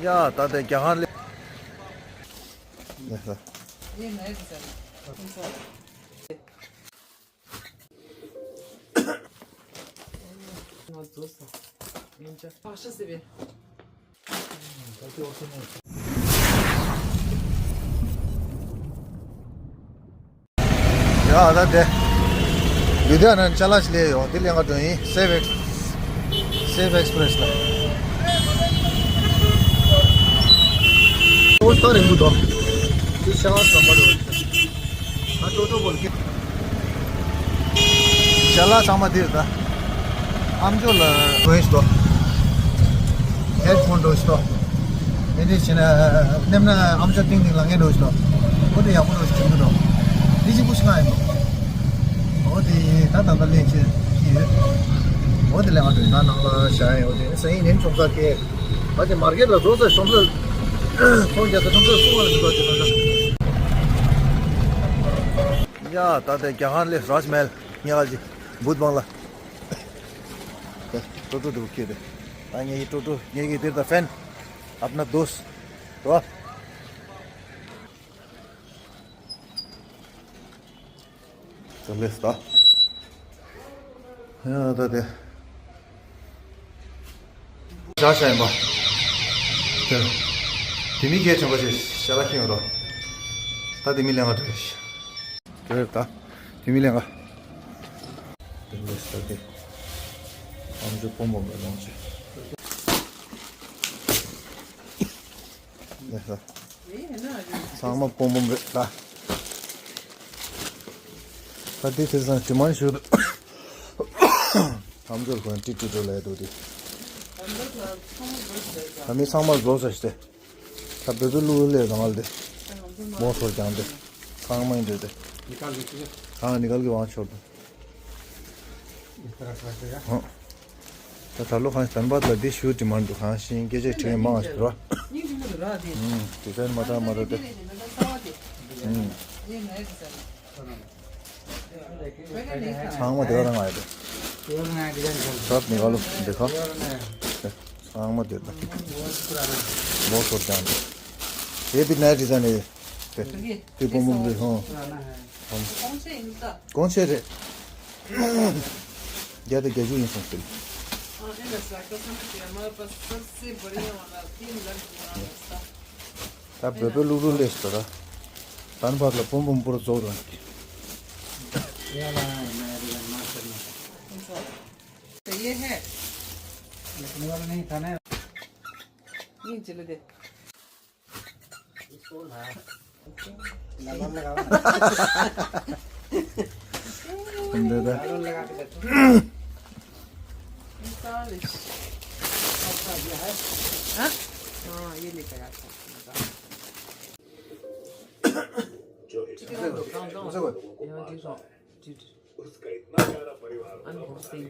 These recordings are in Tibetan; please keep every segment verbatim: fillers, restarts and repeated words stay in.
ཡ་ད་ལྟ་རྒྱ་གར་ལ། ཡ་ད་དེ། ཡུ་དེ་ན་ཅ་ལག་ཅིག་ལས་ཡོད་དེ་ལེན་ག་འགྲོ་ཡིན། Save Ex- Save Express ལ། ཨོ་སྟོ་རིང་པོ་འདུག་དེ་ཤ་བ་ཙམ་པ་རེད། ང་ཏོ་ཏོ་བོར་གི། ཅ་ལག་ཚང་མ་འདིར་ད། ཨམ་ཅོག་ལ་འགྲོ་ཡིན་ཞིག་འདུག་ཧེཌ་ཕོན་འགྲོ་ཞིག་འདུག་དེ་འདྲ་བྱས་ན་མནན་ན་ཨམ་ཅོག་ཏིང་ཏིང་ལངས་མཁན་འགྲོ་ཞིག་འདུག་ཨོ་དེ་ཡག་པོ་འགྲོ་ཞིག་བྱུང་གི་འདུག་འདི་གཅིག་པུ་ཞིག་ང་ཡིན་འདུག་ཨོ་དེ་ད་ད་ལྟ་ལེན་བྱེད་ཀྱི་ཡོད། ཨོ་དེ་ལེན་ག་འགྲོ་ཡིན། ད་ནང་ལ་བཞག་ཡིན། ཨོ་དེ་སང་ཉིན་ནིན་ཆུང་ས་ཁེ། ད་དེ་མར་ཀེ་ཊ་ལ་འགྲོ་ས་ཆུང་ས། ཁོང་རྒྱ་ས་ཆུང་ས་སུ་བ་ལ་འགྲོ་དེ་ད་ད། ཡ་ད་དེ་རྒྱ་གར་ལས་རཱཇ་མལ་ཉག་ག་ཅིག་བུད་བང་ལ། ཀྲོ་ཀྲོ་འདུག་ཁྱེད་དེ། ད་ངེད་ཀྱི་ཀྲོ་ཀྲོ་ངེད་ཀྱི་དེར་ད་ཕན། ཨབ་ན་དོས། རོ། ད་ལེས་ད། ཡ་ད་དེ། བཞག་བཞག་ཡིན་པ། དེ། དེ་མི་སྐད་ཆེན་པོ་ཞིག་ཤ་ལ་ཁྱེད་ཡོང་རོགས། ད་དེ་མི་ལེན་ག་འགྲོ་ཡིན། དེ་རེད་ད། དེ་མི་ལེན་ག་དེ་ལེས་ད་དེ། ཨམ་ཅོག་སྤོམ་སྤོམ་རེད་ལོངས་ཆེ། ལེས་ད། ཚང་མ་སྤོམ་སྤོམ་རེད་ད། ད་དེ་དེ་ཚང་དྲི་མ་ཞུ་འདུག་ཨམ་ཅོག་ཁོན་ཏི་ཏི་འགྲོ་ལས་འདུག་དེ། ད་མི་ཚང་མ་བཟོ་ས་ཞིག་སྟེ། ད་བོད་པའི་གླུ་ལས་རང་ལ་དེ། མོ་ཚོར་ཀྱང་དེ། ཚང་མ་ཡིན་འདྲ་དེ། ཁང་ནི་གལ་གི་དབང་ཆོག་དེ། ད་ད་ལོ་ཁང་སྟན་པ་ལ་དེ་ཞུ་དྲི་མ་འདུག་ཁང་ཤིང་སྐད་ཆ་དྲི་མ་ཞུ་ར། དེ་ཚན་མ་ད་མ་ད་དེ། ཚང་མ་དེ་རང་ང་ཡོད་དེ། ཁབ་ནི་ག་ལོ་དེ་ཁ། ཚང་མ་དེ་ད། མོ་ཚོར་ཀྱང་དེ། དེ་དེ་ནས་དྲི་ས་ནས། དེ་དེ་སྤོམ་སྤོམ་རེད་ཧོ། གོང་ཆེ་ཡིན་ད། གོང་ཆེ་རེད། བརྒྱ་དང་བརྒྱད་ཅུ་ཡིན་སོང་ཟེར། ད་བོད་པའི་གླུ་རུ་ལས་སུ་ད། དན་བར་ལ་སྤོམ་སྤོམ་པོར་རྫོགས་རང་གི། ये है। ये चले दे। इसको ना। लगा लगा। हम दे दे। लगा लगा के देखो। ये सालिश। अच्छा, ये है। हाँ? हाँ, ये लेकर आ सकते हैं। Unboxing.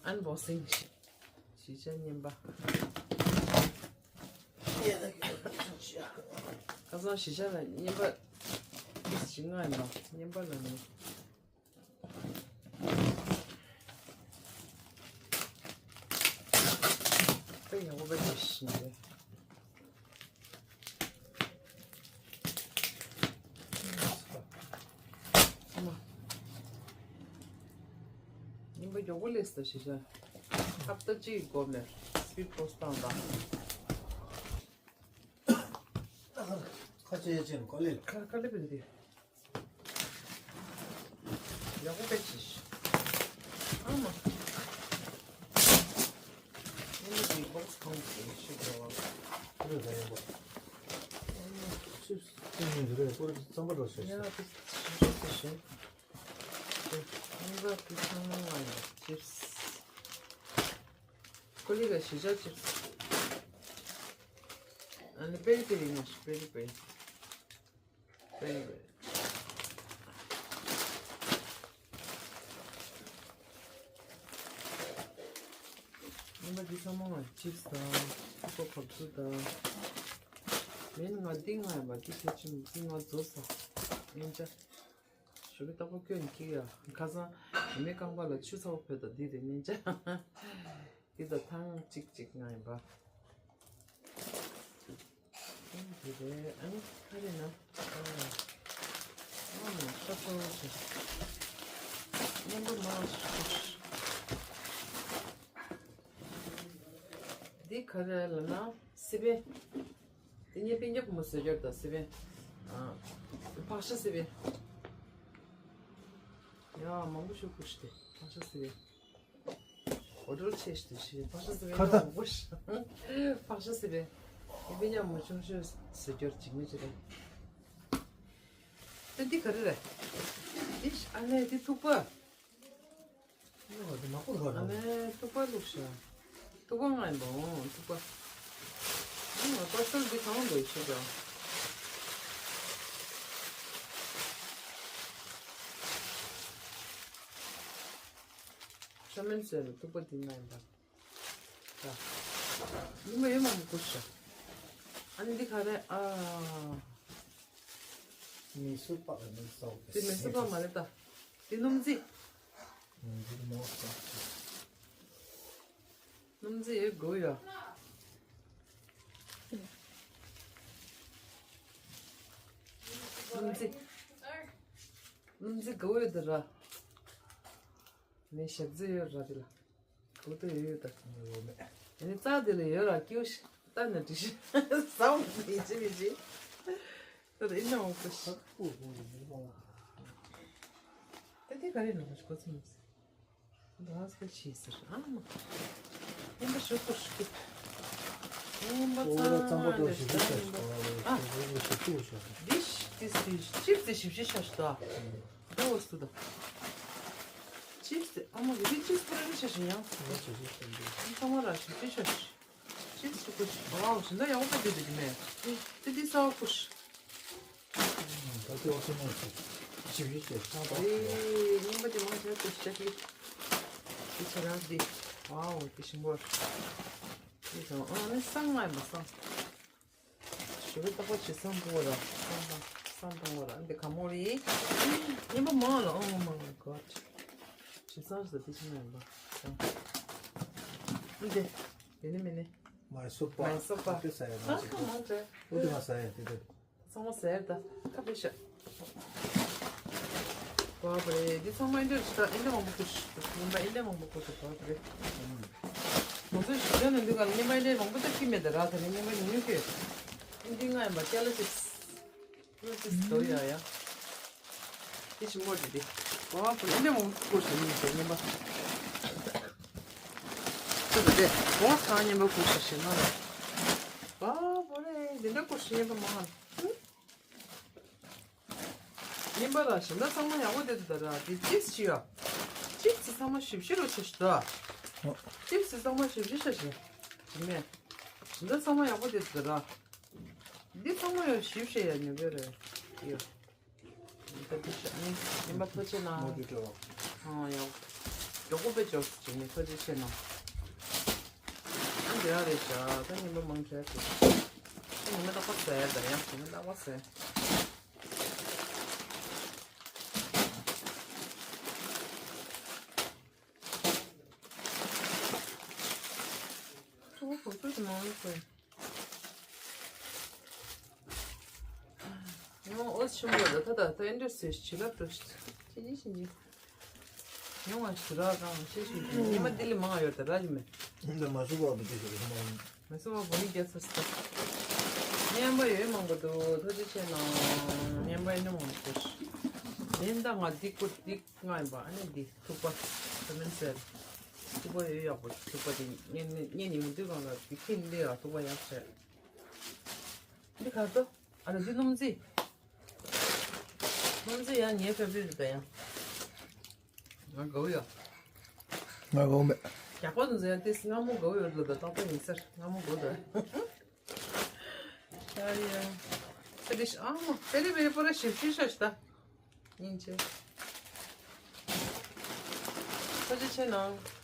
Unboxing. གཞིས་ཆགས་རྔན་པ། ཁ་སང་གཞིས་ཆགས་ལ་རྔན་པ་ཞིག་མངགས་ཡིན་པ། རྔན་པ་ལ་ནི། དཔེ་ཡག་པོ་དཔེ་ཞིག་རེད། རྔན་པ་མགྱོགས་པོ་སླེབས་སོང་གཞིས་ཆགས། ཧབ་ཏ་གཅིག་གི་གོང་ནས་སི་པིཌ་པོ་སི་ཊི་བཏང་དང་། ཁ་ཆེ་ཆེ་གོ་ལེ། ཁ་ཁ་ལེ་བེ་འདི། ཡག་པོ་དཔེ་ཅིག་ཨ་མ། ཨ་མ་འདི་བོག་སི་གང་ཞིག་ཞིག་རེད་བ། ཨ་མ་ད་ཡག་པོ། ཨ་མ་ཅིབ་སི་ཅིབ་སི་འདི་རེད། ཀོ་རི་རྩམ་པ་འགྲོ་ཤག་ཡ་ཤག་དེ་ཤིང་དེ་ཤིང་། དེ་ཨ་མ་དེ་ཚང་མ་ཡ་ཅིབ་སི། ཀོ་ལི་ག་གཞིས་ཆགས་ཅིབ་སི། ཨ་ནི་པེ་རི་པེ་རི་ཡིན་ན་ཤི་པེ་རི་པེ་རི། པེ་རི་པེ་རི། རྔན་པ་འདི་ཚང་མ་ང་ཅིབ་སི་དང་ཕུ་ཀོ་བབས་ཚུལ་དང་། མིན་ང་འདི་ང་ཡང་མ་འདི་ཕལ་ཆེར་འདི་ང་རྫོགས་ས་ཡིན་ཅག་ཞོགས་པའི་རྟག་པར་སྐྱོན་འཁྱེར་ཡ། ཁ་སང་མེ་རྐང་པ་ལ་ཆུ་ཚ་པོ་བུད་དང་འདི་རེད་ཉན་ཅག་འདི་ད་ཐང་གཅིག་གཅིག་ང་ཡིན་པ། དེ་རེད། ཨ་ནི་ག་རེ་ན། ཨ་ནི་ཁ་ཁོ་རོ་ཆེ། སྙན་པོ་མང་ཞིག་འདི་ག་རེ་ལབ་ན་སི་པན། དེ་ནས་པིན་ཀྱག་མོ་བཟོས་རྒྱུར་དང་སི་པན། ཨ། ཕག་ཤ་སི་པན། ཡ་མང་པོ་ཞིག་བཀུག་སྟེ་ཕག་ཤ་སི་པན། འོ་དྲོལ་ཆེ་ཞིག་ཏུ་ཞིག་ཕག་ཤ་སི་པན་ཁ་ད་མང་པོ་ཞིག་ཕག་ཤ་སི་པན། དེ་པིན་ཀྱག་མོ་ཆུང་ཤོས་བཟོས་རྒྱུར་འཇིགས་མེད་ཅིག་རེད། དེ་འདི་ག་རེ་རེད། འདི་ཨ་ནེ་འདི་ཐུག་པ། ཨ་ནེ་ཐུག་པ་བླུགས་ཤག་ཐུག་པ་ང་ཡིན་པ་འོང་ཐུག་པ། ཨ་ང་པ་སོལ་འདི་གང་འདོད་ཤེས་ཀྱང་། ཤ་མེན་ཟེར་ནས་ཐུག་པ་འདི་ང་ཡིན་པ། ད། ཉི་མ་ཡོད་མང་པོ་བཀུག་ཤག་ཨ་ནི་འདི་ག་རེ་ཨ། མི་སུ་པ་མི་སོགས་དེ་མི་སུ་པ་མ་རེད་ད། དེ་སྣུམ་རྩི། སྣུམ་རྩི་མོ་སོགས། སྣུམ་རྩི་ཡོད་དགོས་ཡ། སྣུམ་རྩི། སྣུམ་རྩི་དགོས་ཡོད་ད་ར། ངས་ཞབས་རྩི་ཡོད་ར་དེ་ལ། གོ་ཐོས་ཡོད་ཡོད་ད། ངོ་མ། ཨ་ནི་རྩ་དེ་ལ་ཡོད་ར་ཀྱུ་ཤ་ལྟ་ན་འགྲིག་ཤ་བཟང་མི་བྱེད་མི་བྱེད། ད་ད་ཨིན་ན་འོང་ཁུ་ཤ། ད་དེ་ག་རེ་ནོ་ཤ་གོ་ཚིམ་མི་སྲིད། ད་ཧ་སྐད་ཆེ་ཟེར་ཨ་མ། ཨིན་པ་ཤོ་ཁུ་ཤ་ཁུ། ཨིན་པ་ཚང་མ་ལས་ད་ཨིན་པ། ཨ། འདི་ཤ་འདི་འདི་ཤ་ཅིབ་སི་ཞིབ་ཞིབ་ཤ་ཤ་ད། འདི་འོ་སུ་ད། ཅིབ་སི་ཨ་མ་གི་འདི་ཅིབ་སི་པུ་ར་ནི་ཤ་ཤ་ཡང་སུ་ད། ཨ་ཚང་མ་ར་ཞིབ་ཞིབ་ཤ་ཤ། ཅིབ་སི་ཅིག་པོ་ཅིག་ཝའོ་ཞིམ་ད་ཡག་པོ་འདུག་འདུག་མེད། དེ་འདི་སའོ་ཁུ་ཤ། ད་དེ་འོ་སུ་མ་ཞིག་ཞིབ་ཞིབ་ཤ་ཤ་ད། ཨེ་རྙིང་པ་དེ་མང་ཆེ་ཏུ་ཤ་ཤ། འདི་ཆ་ར་འདི་ཝའོ་དེ་ཞིམ་པོ། དེ་དང་ཨ་ནི་སང་ང་ཡིན་པ་སང་། ཞུ་བའི་ཏོག་པ་ཆུ་སྲང་བུ་ར་སྲང་བུ་སྲང་བུ་ར་འདི་ག་མོ་རེད། ཉིན་པ་མང་ལ། Oh my god། ཆུ་སྲང་ཟ་དེ་ཆི་ན་ཡིན་པ་སྲང་། འདི་དེ་ནི་མི་ནི། མ་སོ་པ། མ་སོ་པ། དེ་ས་ཡ་མ་སོ་པ། ཨ་ཁ་མང་ཏེ། འོ་དེ་མ་ས་ཡ་དེ་དེ། ཚང་མ་ཟེར་ད་ཁ་ཕེ་ཤ། བ་བ་རེད། འདི་ཚང་མ་ཨིན་དྲ་ཅི་ད་ཨིན་དྲ་མང་པོ་ཁུ་ཤི། ཡིན་པ་ཨིན་དྲ་མང་པོ་ཁུ་ཤི་བ་བ་རེད། ང་ཚོ་ཞིག་ཡོད་ན་འདི་ག་ལ་ཉི་མ་ཨིན་དྲ་མང་པོ་ད་ཁྱི་མེད་ད་ར། ད་ནི་ཉི་མ་ཉུང་ཉུང་ཁྱོད་ཨིན་དྲ་ང་ཡིན་པ་སྐྱ་ལ་ཅིག་ལ་ཅིག་དོ་ཡ་ཡ། དེ་ཞིམ་པོ་རེད་དེ། བ་བ་ཨིན་དྲ་མང་པོ་ཁུ་ཤི་ཡིན་ཟེར་ཉི་མ། ཁུ་ཤི་དེ་བ་ཚང་ཉི་མ་ཁུ་ཤི་ཞིག་ན་ལ། བ་བ་རེད། འདི་འདྲ་ཁུ་ཤི་ཉི་མ་མང་། ཡིན་པ་ར་ཞིམ་ད་ཚང་མ་ཡག་པོ་དེ་འདུག་ད་ར། དེ་ཅིབ་སི་ཡ། ཅིབ་སི་ཚང་མ་ཞིབ་ཞིབ་རུ་ཆེ་ཞིག་ད། ཅིབ་སི་ཚང་མ་ཞིབ་ཞིབ་ཤ་ཞིག་ཞིམ་མེད། ཞིམ་ད་ཚང་མ་ཡག་པོ་དེ་འདུག་ད་ར། འདི་ཚང་མ་ཡང་ཞིབ་ཞིབ་ཡ་ཉོ་གི་རེད། ཡོ། ད་འདི་ཤ་ནི་ཡིན་པ་ཐོ་ཆེ་ན། མོ་དེ་འགྲོ། ཨ་ཡག་མགྱོགས་པོ་དཔེ་འབྱོར་ཅིག་ནི་ཐོ་ཆེ་ཆེ་ན། ཨ་འདི་ཡ་རེད་ཤ། ད་ཉིན་པ་མང་ཆེ་ཆེ། ད་ཉི་མ་ད་ཁོ་ཟེར་ད་ཡང་ཉི་མ་ད་ཁོ་ཟེར། ཁོ་ཁོ་ཚོ་དེ་མང་ལ་ཁོ། ཡང་ཨོ་ཆུང་བ་ད་ད་ད་ད་ཨེ་འདྲ་སེ་བྱི་ལབ་འགྲོ་ཤི་ཅི་ཅི་ཤི་ཅི། ཡང་ང་ཞུ་ར་རང་ཤེས་ཤེས་ཉི་མ་འདི་ལས་མང་ཡོད་ད་ར་ཇི་མེད། འདི་མ་སུ་བ་བུ་དེ་ཞིག་མ་ཡིན། མ་སུ་བ་བུ་ནི་རྒྱ་ཚར་སི་ད། ཉན་པ་ཡོད་མང་པོ་འདུག་ཐུགས་རྗེ་ཆེ་གནང་། ཉན་པ་ཡིན་ན་མང་པོ་འདུག་ཡིན་ད་ང་འདི་ཀུ་འདི་ང་ཡིན་པ་ཨ་ནི་འདི་ཐུག་པ་ད་མིན་ཟེར། ཐུག་པ་ཡོད་ཡག་པོ་ཐུག་པ་དེ་ཉན་ཉན་ཉན་ཡོང་དུས་གང་ལ་དེ་ཁྱེད་འདི་ཡག་ཐུག་པ་ཡག་བྱས། འདི་ག་ཚོད། ཨ་ནི་འདི་སྣུམ་རྩི། སྣུམ་རྩི་ཡང་ངའི་ཕེབ་རིཊ་རེད་ད་ཡང་། ང་དགའ་བོ་ཡོད། ང་དགའ་བོ་མེད། རྒྱགས་པ་དུ་ཟེར་ཡང་ཏིས་སྔ་མོ་དགའ་བོ་ཡོད་ལ་ད་ཏག་ཏག་ཡིན་ཟེར་སྔ་མོ་དགའ་བོ་ད། ཤ་ཡ། ས་ཏིས་ཨ་མ་པེ་རེ་པེ་རེ་པོ་ར་ཞིབ་ཞིབ་ཤ་ཤ་ད། ཡིན་ཆེ། ཐུགས་རྗེ་ཆེ་གནང་།